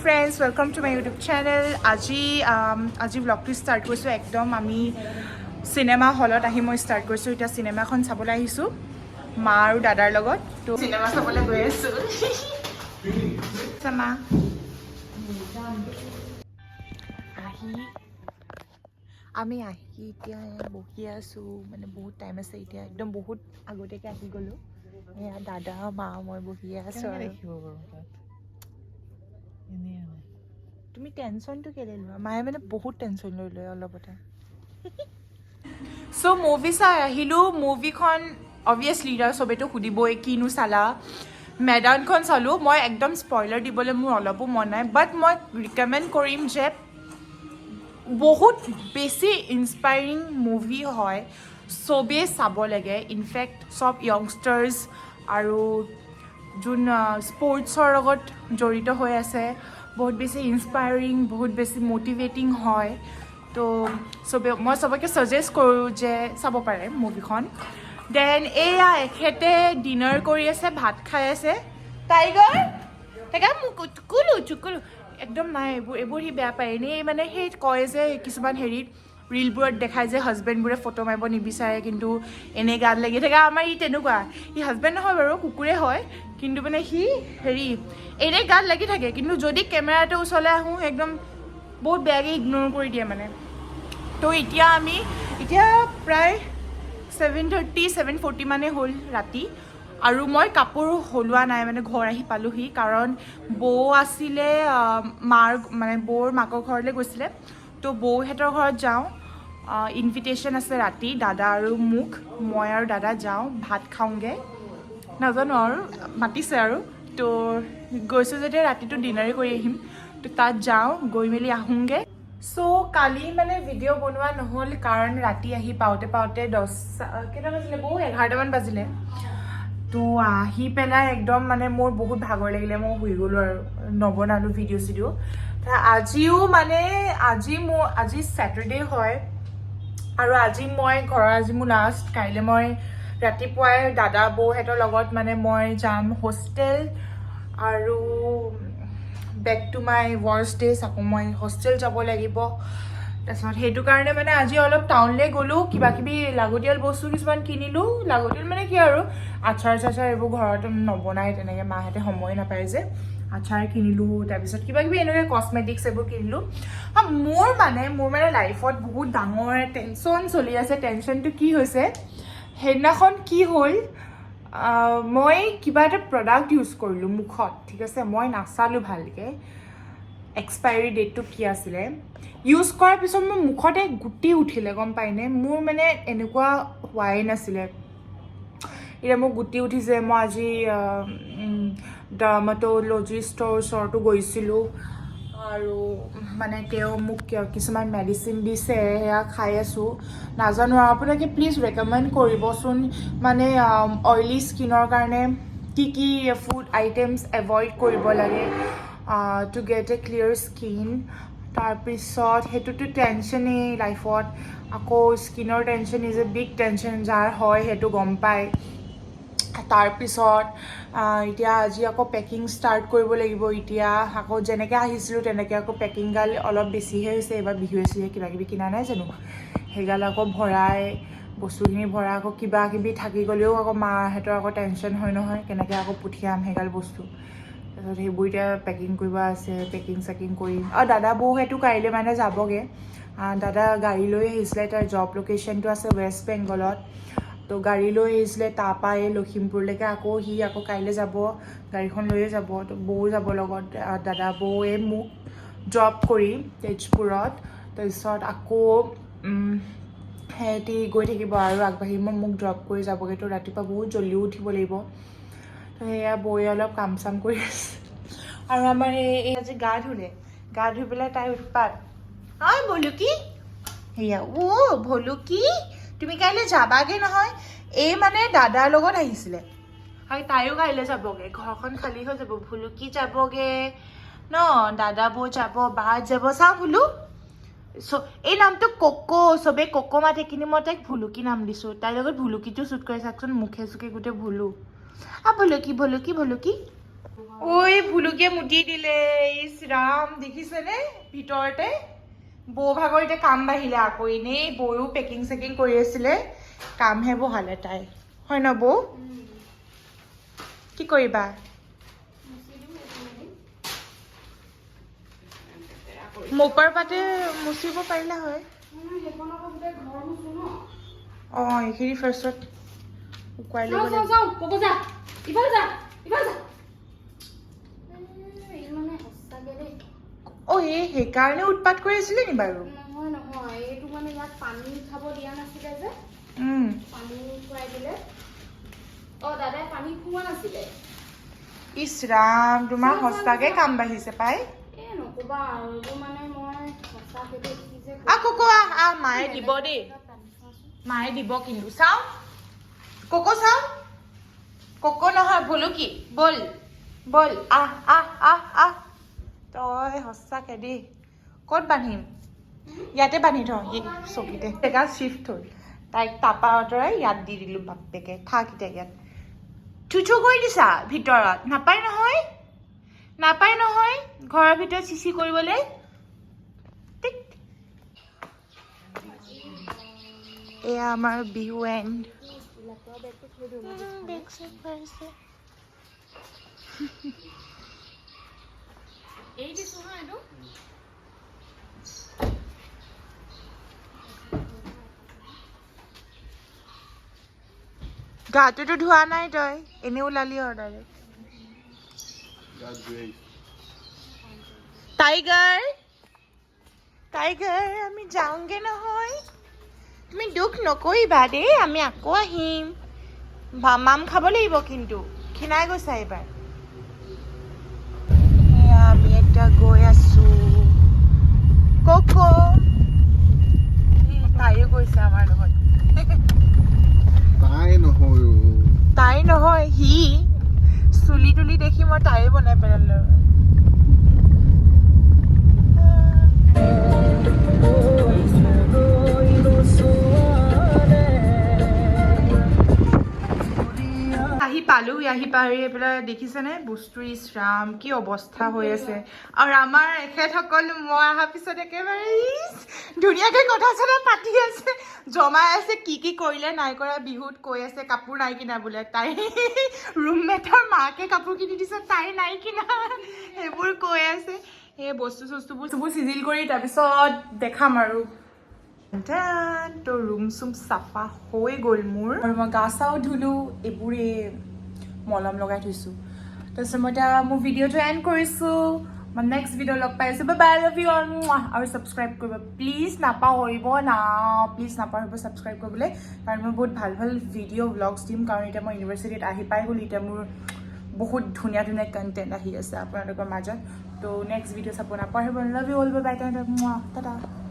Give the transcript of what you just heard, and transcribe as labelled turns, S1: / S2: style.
S1: Friends, welcome to my YouTube channel. আজি ব্লগটো start কৰিছোঁ একদম আমি চিনেমা হলত আহি মই ষ্টাৰ্ট কৰিছোঁ। এতিয়া চিনেমাখন চাবলৈ আহিছোঁ মা আৰু দাদাৰ লগত। তো চিনেমা চাবলৈ গৈ আছোঁ। মা আহি আমি আহি এতিয়া বহি আছোঁ। মানে বহুত টাইম আছে এতিয়া, একদম বহুত আগতীয়াকৈ আহি গ'লোঁ। এয়া দাদা, মা, মই বহি আছোঁ।
S2: কেনেকে
S1: আৰু
S2: দেখিব বাৰু তাত এনেই আৰু।
S1: তুমি টেনশ্যনটো কেলৈ লোৱা? মায়ে মানে বহুত টেনশ্যন লৈ লয় অলপতে। চ' মুভি চাই আহিলোঁ। মুভিখন অভিয়াছলি এতিয়া চবেইতো সুধিবই, কিনো চালা? মেডানখন চালোঁ। মই একদম স্পইলাৰ দিবলৈ মোৰ অলপো মন নাই, বাট মই ৰিকমেণ্ড কৰিম যে বহুত বেছি ইনস্পাইৰিং মুভি হয়, চবেই চাব লাগে। ইনফেক্ট চব য়ংষ্টাৰ্ছ আৰু যোন স্পৰ্টছৰ লগত জড়িত হৈ আছে, বহুত বেছি ইনস্পায়াৰিং, বহুত বেছি মটিভেটিং হয়। তো চবে মই চবকে ছাজেষ্ট কৰোঁ যে চাব পাৰে মুভিখন। Then এয়া এখেতে ডিনাৰ কৰি আছে, ভাত খাই আছে। টাইগাৰ, টাইগাৰ, মোক চুকুলো চুকুলো একদম নাই। এইবোৰ সি বেয়া পায়। এনেই মানে সেই কয় যে কিছুমান হেৰিত ৰিলবোৰত দেখায় যে হাজবেণ্ডবোৰে ফটো মাৰিব নিবিচাৰে, কিন্তু এনেই গাত লাগি থাকে। আমাৰ ই তেনেকুৱা। সি হাজবেণ্ড নহয় বাৰু, কুকুৰে হয়, কিন্তু মানে সি হেৰি এনেই গাত লাগি থাকে, কিন্তু যদি কেমেৰাটোৰ ওচৰলৈ আহোঁ, একদম বহুত বেয়াকৈ ইগন'ৰ কৰি দিয়ে মানে। তো এতিয়া আমি এতিয়া প্ৰায় 7:30, 7:40 মানেই হ'ল ৰাতি আৰু মই কাপোৰ সলোৱা নাই। মানে ঘৰ আহি পালোহি, কাৰণ বৌ আছিলে মাৰ মানে বৌৰ মাকৰ ঘৰলৈ গৈছিলে। তো বৌহঁতৰ ঘৰত যাওঁ, ইনভিটেশ্যন আছে ৰাতি। দাদা আৰু মোক, মই আৰু দাদা যাওঁ, ভাত খাওঁগৈ। নাজানো আৰু মাতিছে আৰু, তো গৈছোঁ যেতিয়া ৰাতিটো ডিনাৰে কৰি আহিম। তো তাত যাওঁ, গৈ মেলি আহোঁগৈ। চ' কালি মানে ভিডিঅ' বনোৱা নহ'ল, কাৰণ ৰাতি আহি পাওঁতে পাওঁতে দহ কেইটা বাজিলে বৌ? 11টামান বাজিলে। তো আহি পেলাই একদম মানে মোৰ বহুত ভাগৰ লাগিলে, মই শুই গ'লোঁ আৰু নবনালোঁ ভিডিঅ' চিডিঅ'। আজিও মানে আজি মোৰ আজি ছেটাৰডে হয় আৰু আজি মই ঘৰৰ আজি মোৰ লাষ্ট। কাইলৈ মই ৰাতিপুৱাই দাদা বৌহঁতৰ লগত মানে মই যাম হোষ্টেল আৰু back to my worst days. আকৌ মই হোষ্টেল যাব লাগিব। তাৰপিছত সেইটো কাৰণে মানে আজি অলপ টাউনলৈ গ'লোঁ, কিবা কিবি লাগতিয়াল বস্তু কিছুমান কিনিলোঁ। লাগতিয়াল মানে কি আৰু, আচাৰ চাচাৰ এইবোৰ ঘৰত নবনায় তেনেকৈ, মাহঁতে সময় নাপায় যে। আচাৰ কিনিলোঁ, তাৰপিছত কিবা কিবি এনেকৈ কচমেটিক্স এইবোৰ কিনিলোঁ। হা, মোৰ মানে লাইফত বহুত ডাঙৰ টেনশ্যন চলি আছে। টেনশ্যনটো কি হৈছে, সেইদিনাখন কি হ'ল, মই কিবা এটা প্ৰডাক্ট ইউজ কৰিলোঁ মুখত, ঠিক আছে? মই নাচালোঁ ভালকৈ এক্সপায়াৰী ডেটটো কি আছিলে। ইউজ কৰাৰ পিছত মোৰ মুখতে গুটি উঠিলে, গম পায়নে? মোৰ মানে এনেকুৱা হোৱাই নাছিলে। এতিয়া মোৰ গুটি উঠিছে। মই আজি ডাৰ্মাট'লজিষ্টৰ ওচৰতো গৈছিলোঁ আৰু মানে তেওঁ মোক কিছুমান মেডিচিন দিছে, সেয়া খাই আছোঁ। নাজানো আৰু, আপোনালোকে প্লিজ ৰেকমেণ্ড কৰিবচোন, মানে অইলি স্কিনৰ কাৰণে কি কি ফুড আইটেমছ এভইড কৰিব লাগে to get a clear skin. তাৰপিছত সেইটোতো টেনশ্যনেই লাইফত। আকৌ স্কিনৰ tension is a big tension, যাৰ হয় সেইটো গম পায়। তাৰপিছত এতিয়া আজি আকৌ পেকিং ষ্টাৰ্ট কৰিব লাগিব। এতিয়া আকৌ যেনেকৈ আহিছিলোঁ তেনেকৈ আকৌ পেকিংগাল অলপ বেছিহে হৈছে এইবাৰ। বিহুৱে চিহুৱে কিবা কিবি কিনা নাই জানো? সেইগাল আকৌ ভৰাই, বস্তুখিনি ভৰাই, আকৌ কিবা কিবি থাকি গ'লেও আকৌ মাহঁতৰ আকৌ টেনশ্যন হয় নহয়, কেনেকৈ আকৌ পঠিয়াম সেইগাল বস্তু। তাৰপিছত সেইবোৰ এতিয়া পেকিং কৰিব আছে, পেকিং চেকিং কৰিম। আৰু দাদা বৌ সেইটো কাইলৈ মানে যাবগৈ। দাদা গাড়ী লৈ আহিছিলে, তাৰ জব লোকেশ্যনটো আছে ৱেষ্ট বেংগলত। তো গাড়ী লৈ আহিছিলে তাৰপৰা এই লখিমপুৰলৈকে। আকৌ সি আকৌ কাইলৈ যাব, গাড়ীখন লৈয়ে যাব। তো বৌ যাব লগত। দাদা বৌয়ে মোক ড্ৰপ কৰি তেজপুৰত, তাৰপিছত আকৌ সিহঁতি গৈ থাকিব আৰু আগবাঢ়ি মই মোক ড্ৰপ কৰি যাবগৈ। তো ৰাতিপুৱা বহুত জল্দিও উঠিব লাগিব। তো সেয়া বৌয়ে অলপ কাম চাম কৰি আছে। আৰু আমাৰ এই আজি গা ধুলে, গা ধুই পেলাই তাই উৎপাত। অ ভলুকি, সেয়া অ' ভলুকি, তুমি কাইলৈ যাবাগে নহয়? এই মানে দাদাৰ লগত আহিছিলে আৰু তাইও কাইলৈ যাবগে, ঘৰখন খালী হৈ যাব। ভুলুকি যাবগে ন, দাদা বৌ যাব, বা যাব। চাওঁ ভুলু। চ' এই নামটো ককো, চবে ককো মাতে, কিন্তু মই তাইক ভুলুকি নাম দিছোঁ। তাইৰ লগত ভুলুকিটো চুট কৰে। চাওকচোন, মুখে চুখে গোটেই ভুলু। আ ভুলুকি, ভুলুকি, ভুলুকি। ঐ, ভুলুকিয়ে মুতি দিলে। ইছ ৰাম, দেখিছেনে? ভিতৰতে বৌ ভাগৰ এতিয়া কাম বাঢ়িলে আকৌ। এনেই বৌও পেকিং চেকিং কৰি আছিলে, কামহে বঢ়ালে তাই। হয় ন বৌ? কি কৰিবা? মোপাৰ পাতে মুচিব পাৰিলা হয়। অঁ, এইখিনি ফাৰ্ষ্টত শুকুৱাই ল'ব
S3: যাওঁ।
S1: লাগিব।
S3: যাওঁ, কব যা, ইফালে যা, ইফালে যা। এই মানে সঁচাকে দেই।
S1: অঁ, এই সেইকাৰণে উৎপাত কৰি আছিলে নি বাৰু?
S3: নহয় নহয়, এইটো মানে ইয়াক পানী খাব দিয়া নাছিলে যে। পানী খুৱাই দিলে। অ, দাদাই পানী খোৱা নাছিলে।
S1: ইছ ৰাম, তোমাৰ সঁচাকে কাম বাঢ়িছে পাই।
S3: এ নকবা আৰু, এইবোৰ মানে মই সঁচাকে দেই, কি যে
S1: আহ ককো, আহ আহ। মায়ে দিব দেই, মায়ে দিব কিন্তু। চাওঁ ককো, চাওঁ ককো। নহয়, ভুলুকি, ব'ল ব'ল, আহ আহ আহ আহ। তই সঁচাকে দেই। ক'ত বান্ধিম? ইয়াতে বান্ধি থওঁ, এই চকীতে। জেগা শ্বিফ্ট হ'ল, তাইক তাপা আঁতৰাই ইয়াত দি দিলোঁ। বাপেকে থাক এতিয়া ইয়াত। থুথু কৰি দিছা ভিতৰত। নাপায় নহয়, নাপায় নহয় ঘৰৰ ভিতৰত চিচি কৰিবলৈ। টিক। এয়া আমাৰ বিহু এণ্ড বেগ চেগ পাৰিছে।
S3: এৰি দিছো হা এইটো।
S1: গাটোতো ধোৱা নাই তই, এনেই ওলালি আৰু ডাইৰেক্ট।
S4: গা ধুই আহিছোঁ।
S1: টাইগাৰ, টাইগাৰ, আমি যাওঁগে নহয়। তুমি দুখ নকৰিবা দেই, আমি আকৌ আহিম। মাম খাব লাগিব কিন্তু, ক্ষীণাই গৈছা এইবাৰ। এয়া আমি এতিয়া গৈ আছো। ককো, তাইও গৈছে আমাৰ লগত।
S4: তাই নহয় অ'।
S1: তাই নহয়, সি। চুলি তুলি দেখি মই তাইয়ে বনাই পেলালো। আহি পালো। আহি পাৰি পেলাই দেখিছেনে বস্তু? ইছ ৰাম, কি অৱস্থা হৈ আছে! আৰু আমাৰ এখেতসকল মই অহাৰ পিছত একেবাৰে ইছ ধুনীয়াকৈ কথা চথা পাতি আছে, জমাই আছে, কি কি কৰিলে নাই কৰা বিহুত কৈ আছে। কাপোৰ নাই কিনা বোলে তাই, ৰুমমেটৰ মাকে কাপোৰ কিনি দিছে, তাই নাই কিনা, সেইবোৰ কৈ আছে। সেই বস্তু চস্তুবোৰ চববোৰ চিজিল কৰি তাৰপিছত দেখাম আৰু। তো ৰুম চুম চাফা হৈ গ'ল মোৰ আৰু মই গা চাও ধুলোঁ, এইবোৰে মলম লগাই থৈছোঁ। তাৰপিছত মই এতিয়া মোৰ ভিডিঅ'টো এণ্ড কৰিছোঁ। মই নেক্সট ভিডিঅ' লগ পাই আছোঁ। বাই, লাভ you all. আৰু ছাবস্ক্ৰাইব কৰিব প্লিজ নাপাহৰিব না, প্লিজ নাপাহৰিব ছাবস্ক্ৰাইব কৰিবলৈ, কাৰণ মই বহুত ভাল ভাল ভিডিঅ' ভ্লগছ দিম। কাৰণ এতিয়া মই ইউনিভাৰ্চিটিত আহি পাই গ'লোঁ, এতিয়া মোৰ বহুত ধুনীয়া ধুনীয়া কণ্টেণ্ট আহি আছে আপোনালোকৰ মাজত। তো নেক্সট ভিডিঅ' চাব নাপাহৰিব। Love you all, bye, tata.